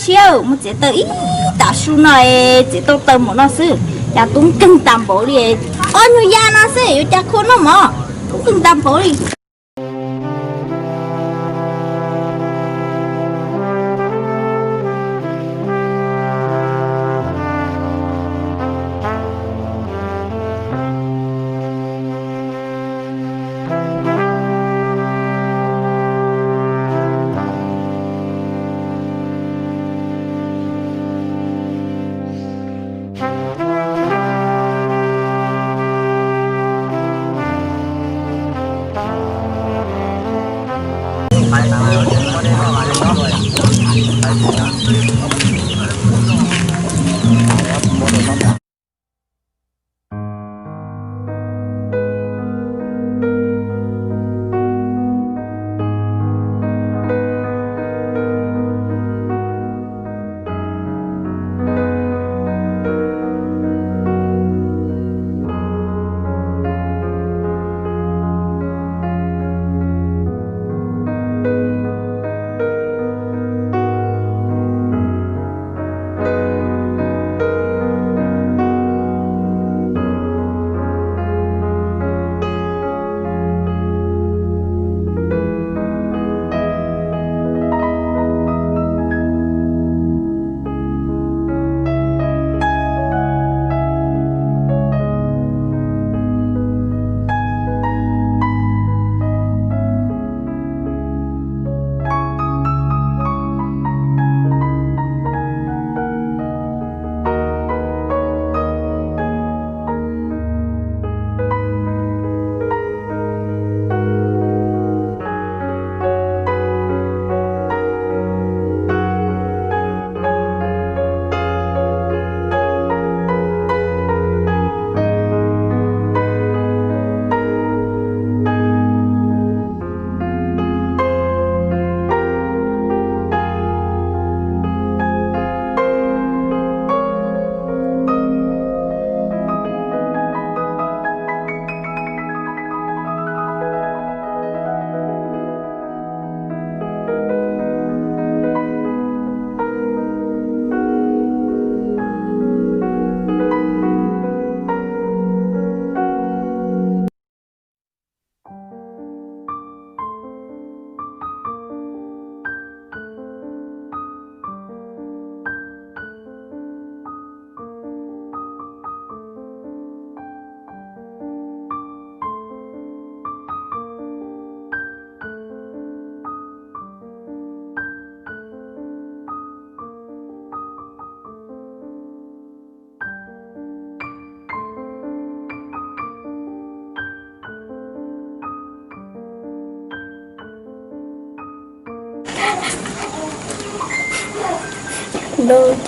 Siab, muab txiav tawm ib tag su no es txiav tau taw npaum no xwb, cas tub nkeeg tag npaum li. Ob nyuag yam no xwb yuav cas khuv noj mov, tub nkeeg tag npaum li.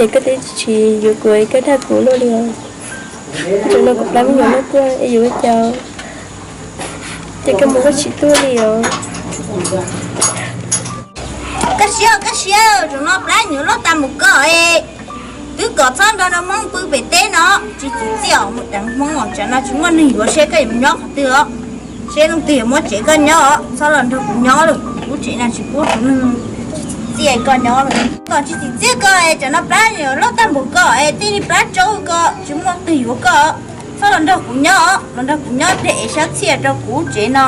Ces koj twb tsis yuav kuv, koj dag kuv luaj li os. Tam no kuv plab me nyuam loj tuaj es yuav ua cas? Ces koj mus koj tsis tuaj li os. Koj siab, koj siab, tam no plab nyuam loj tag mus koj es twb kom txhob nrog nraug Hmoob pw pem teb no, tsis txiv txiaj mus deev Hmoob os, tam no tsis muaj neeg yuav, seb koj yuav mus nyob qhov twg os, seb leej twg yuav muab tsev koj nyob os, txhob los nrog kuv nyob lawm, lub tsev no tsis pub rau neeg txiaj koj nyob lawm. Kom tsis txiv txiaj koj es tam no plab nyuam loj tag mus koj es tij li plab tsawb koj, tsis muaj twg yuav koj, txhob los nrog kuv nyob, los nrog kuv nyob thiaj ev sab txhiaj rau kuv lub tsev no.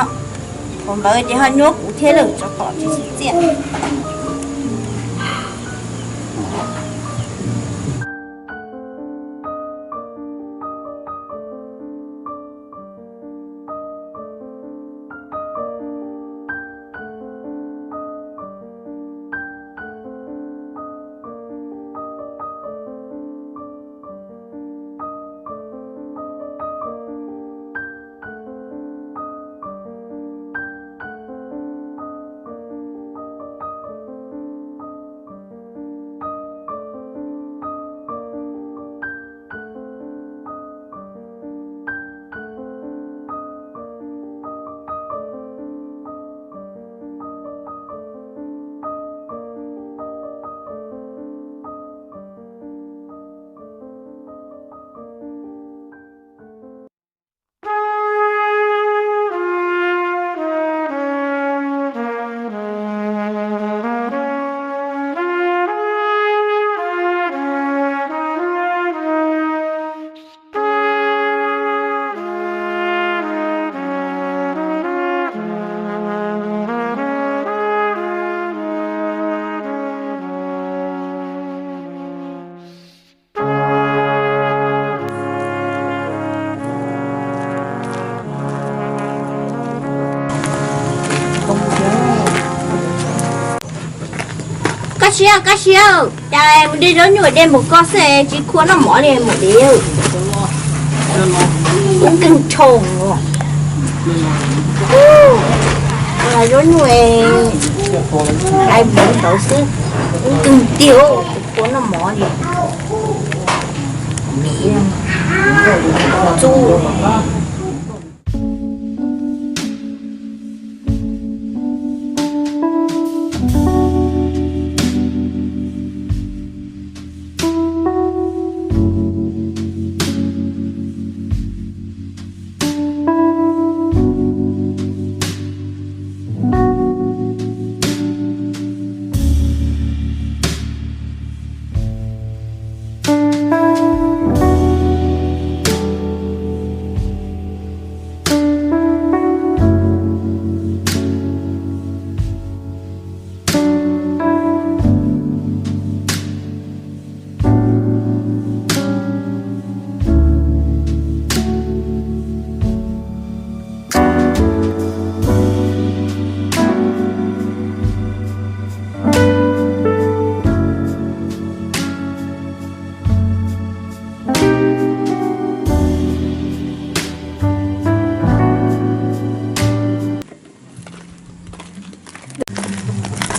Qhov ntawd ces ho nyuab kuv thiab lawm, tsis kom tsis txiv txiaj. Siab, koj siab, cas mus de zaub nyuj de npaum ko xwb tsis khua noj mov li mus de. Ub, kawg tshoo. Zaub nyuj ai npaum ntawd xwb, ub, kawg tiag, tsis khua noj mov li. Txu.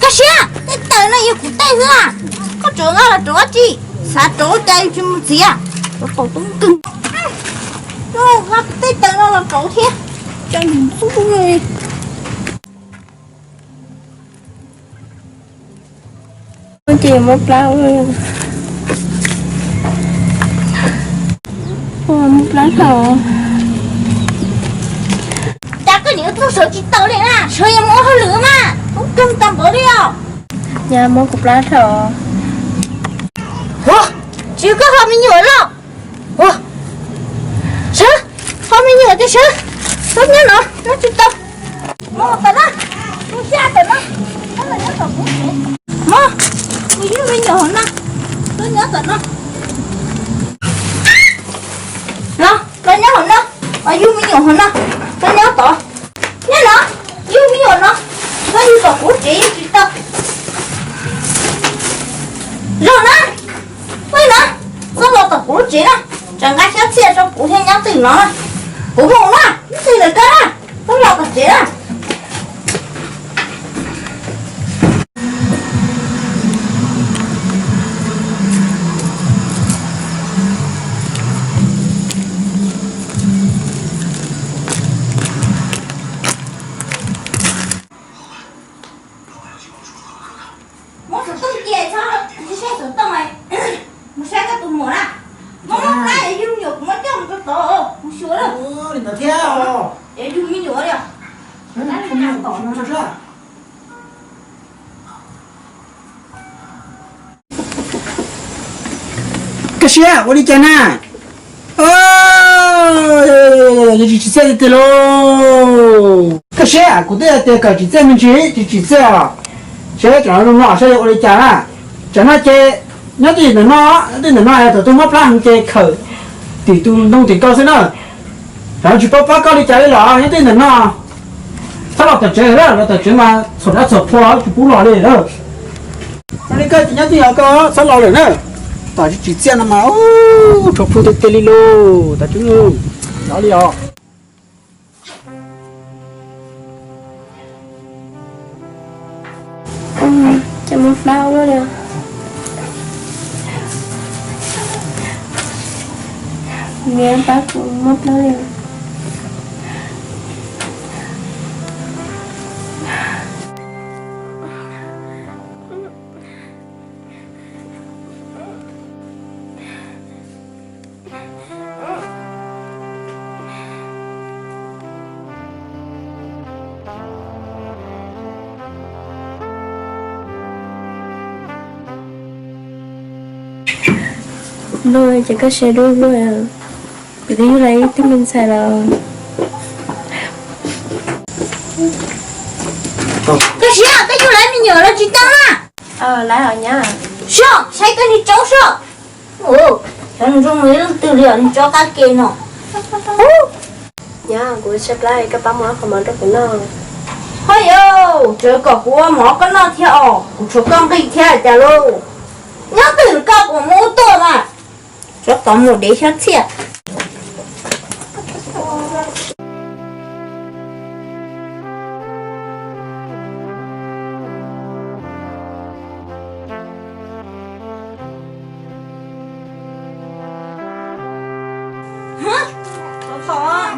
Koj siab, tej tawm no yog kuv tej xwb. Koj rov nqa los rauv dab tsi? Xav rauv cas tsis mus txiav? Rauv tau tub kawg. Nqa tej tawm no los rauv thiab. Cas ntxub. Ces muab plab, muab plab dhau. Cas koj niam tub sawv tsis tau li na, sawv yuav mus ua hauj lwm mas tub kawg tag npaum li os. Nyab, muab kuv plab dhau. Ua, tsis koj ho me nyuam los. Ua, sawv, ho me nyuam ces sawv, sawv nyob no nyob tsis tau. Mus tom no, mus xyab tom no, nyob tom kuv. Mus, kuv yug me nyuam hauv no, sawv nyob tom no. Los, los nyob hauv no, yug me nyuam hauv no, sawv nyob tod. Nyob no, yug me nyuam no, sawv yug tom kuv tsev yug tsis tau. Zoo na, peb na, txhob los tom kuv lub tsev na, tsam nqa xyab txhiaj rau kuv thiab nyob twg no na. Kuv mus na, ib txhis lawm koj na, txhob los tom tsev na. Muab xov tooj cia txhob saib xov tooj, mus saib koj tus muam na. Muab muab plab es yug me nyuam kuv muab coj mus rau tod mus xyuas lawm. Li ntawd thiab os. Es yug me nyuam li os. Koj siab ua li cas na? Yog tsis tsim txiaj tiag tiag lauj. Koj siab, kuv twb hais tias kom tsim txiaj me ntsis, tsis tsim txiaj os. Saib tsam no zoo no saib yuav ua li cas na. Tsam no ces nyob twj ywm ntawm no, nyob twj ywm ntawm no thaum twg muab plab heev ces khawm tim tus ntoo tim ko xwb na. Tsam no tsis paub pab koj li cas li los nyob twj ywm ntawm no. Txhob los tom tsev lawm, los tom tsev mas txhaum dab txhaum qhua tsis pub los li lawm. Li koj ces nyob twj ywm koj txhob los lawm na. Tom tsis tsim txiaj no mas rhuav plhu tiag tiag li lauj, tab tsis nyob li os. Ces muab plab ua li. Niam pab kuv muab plab li. Npawg, ces koj siab dub dub, kuv twb yug lawm ib tug me ntxhais los. Koj siab, koj yug lawm me nyuam los tsis tau na. Lawm os nyab. Soj, saib koj niag tsob soj. Cov zoo li leej twg li os, niag tsob qab ke no. Nyab, kuv tshaib plab, koj pab muab qhov mov rau kuv noj. Ho yog, tsawv kom kuv ua mov koj noj thiab os, kuv tshuav koj nqi thiab cas lauj. Nyob twg koj kuv mus ub tuaj mas. Tsov tom mus dev xyab txhiaj.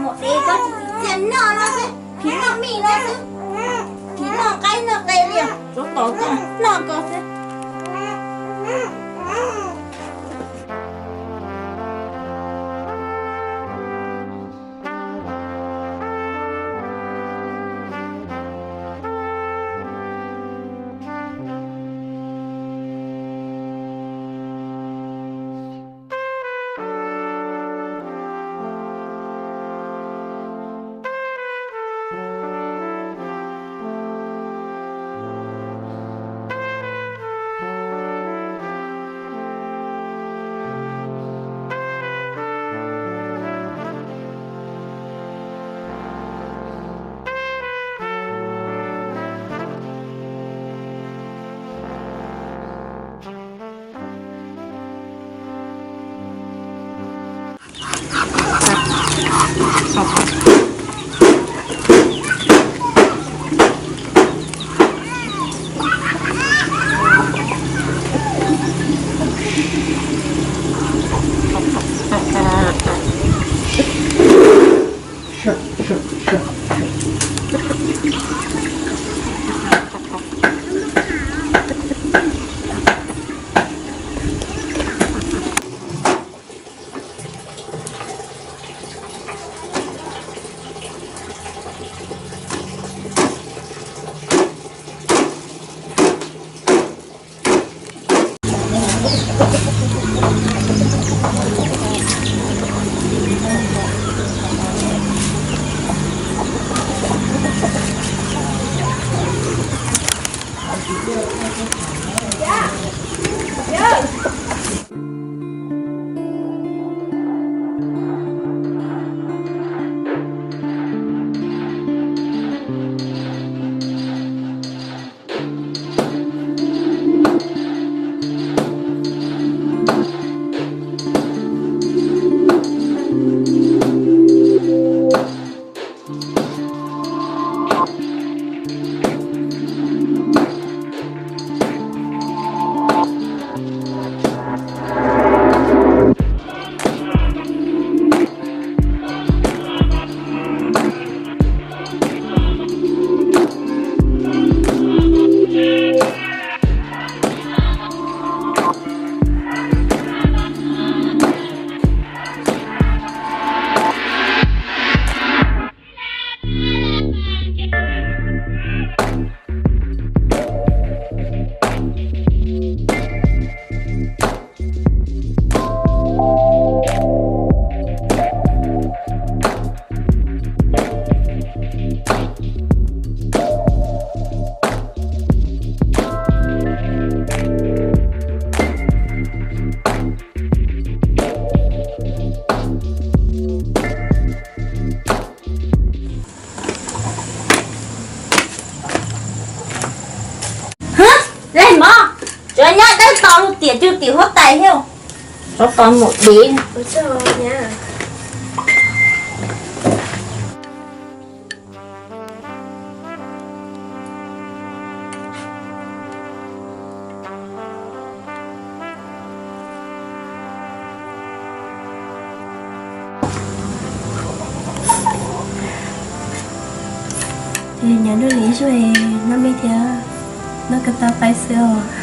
Mus dev koj tsis txiv txiaj noj no xwb, phim noj mij no xwb, phim noj qaib noj qe li, tsov tom koj noj koj xwb. Hab, leg mov, tsuav nyab dawb tos lub tiam cwj tim huab tais thiab. Tsov tom mus dev. Nyob nruab li zuj noj me thiab, noj koj tau pais xwb os.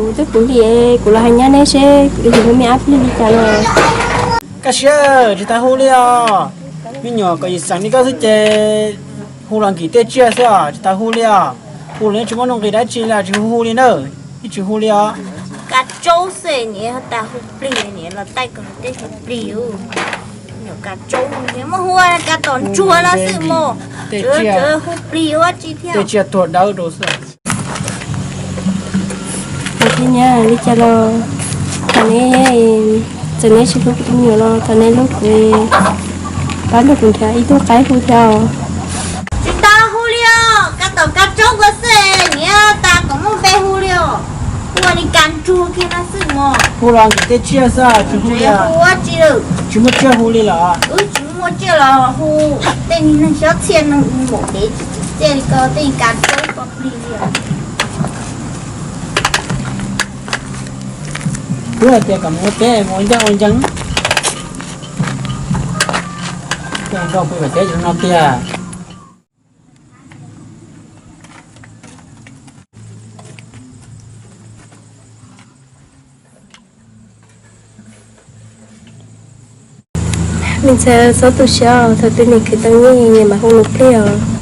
Kuv twb kuv li, kuv los hais nyab neb seb kuv yog me ab plig li cas los. Kaj siab, tsis tas hu li os. Me nyuam kom yim xeem li koj xwb ces hu los nkim tej tsiaj xwb os, tsis tas hu li os. Hu los yeej tsis muaj nuj nqis dab tsi li, tsis hu hu li na, yeej tsis hu li os. Kab tsaub xwb niam tas hu plig, niam los taij kom tej hu plig. Nyuam kab tsaub niam muab hu kab tom ntsuag no xwb mos. Tej tsiaj, hu plig ua tsi thiab, tej tsiaj tuag dawb rau xwb. Kuv thiab nyab li cas los thov neb, txawm neb tsis hlub kuv tus me nyuam los thov neb hlub kuv, pab nrog kuv nrhiav ib tug qaib hu thiab. Tsis tas hu li os, kab tom kab tsaub ko xwb niam tas kom muaj npe hu li os. Hu ua li kab ntsuag kiag no xwb mos. Hu los nkim tej tsiaj xwb, tsis hu li os. Hu ua tsi lawm, tsis muaj tsiaj hu li los. Wb tsis muaj tsiaj los hu tej neeg xyob txhiaj neeg maum dev tsis txim txiaj li ko tej kab tsaub ko plig li os. Kuv hais tias kom mus ua teb, mus ua ncaj ua ncees, ces nrog pw pem teb no tiag. Me ntxhais, txhob tu siab, thaum twg nws khwv tau nyiaj nyias mam hu nws plig os.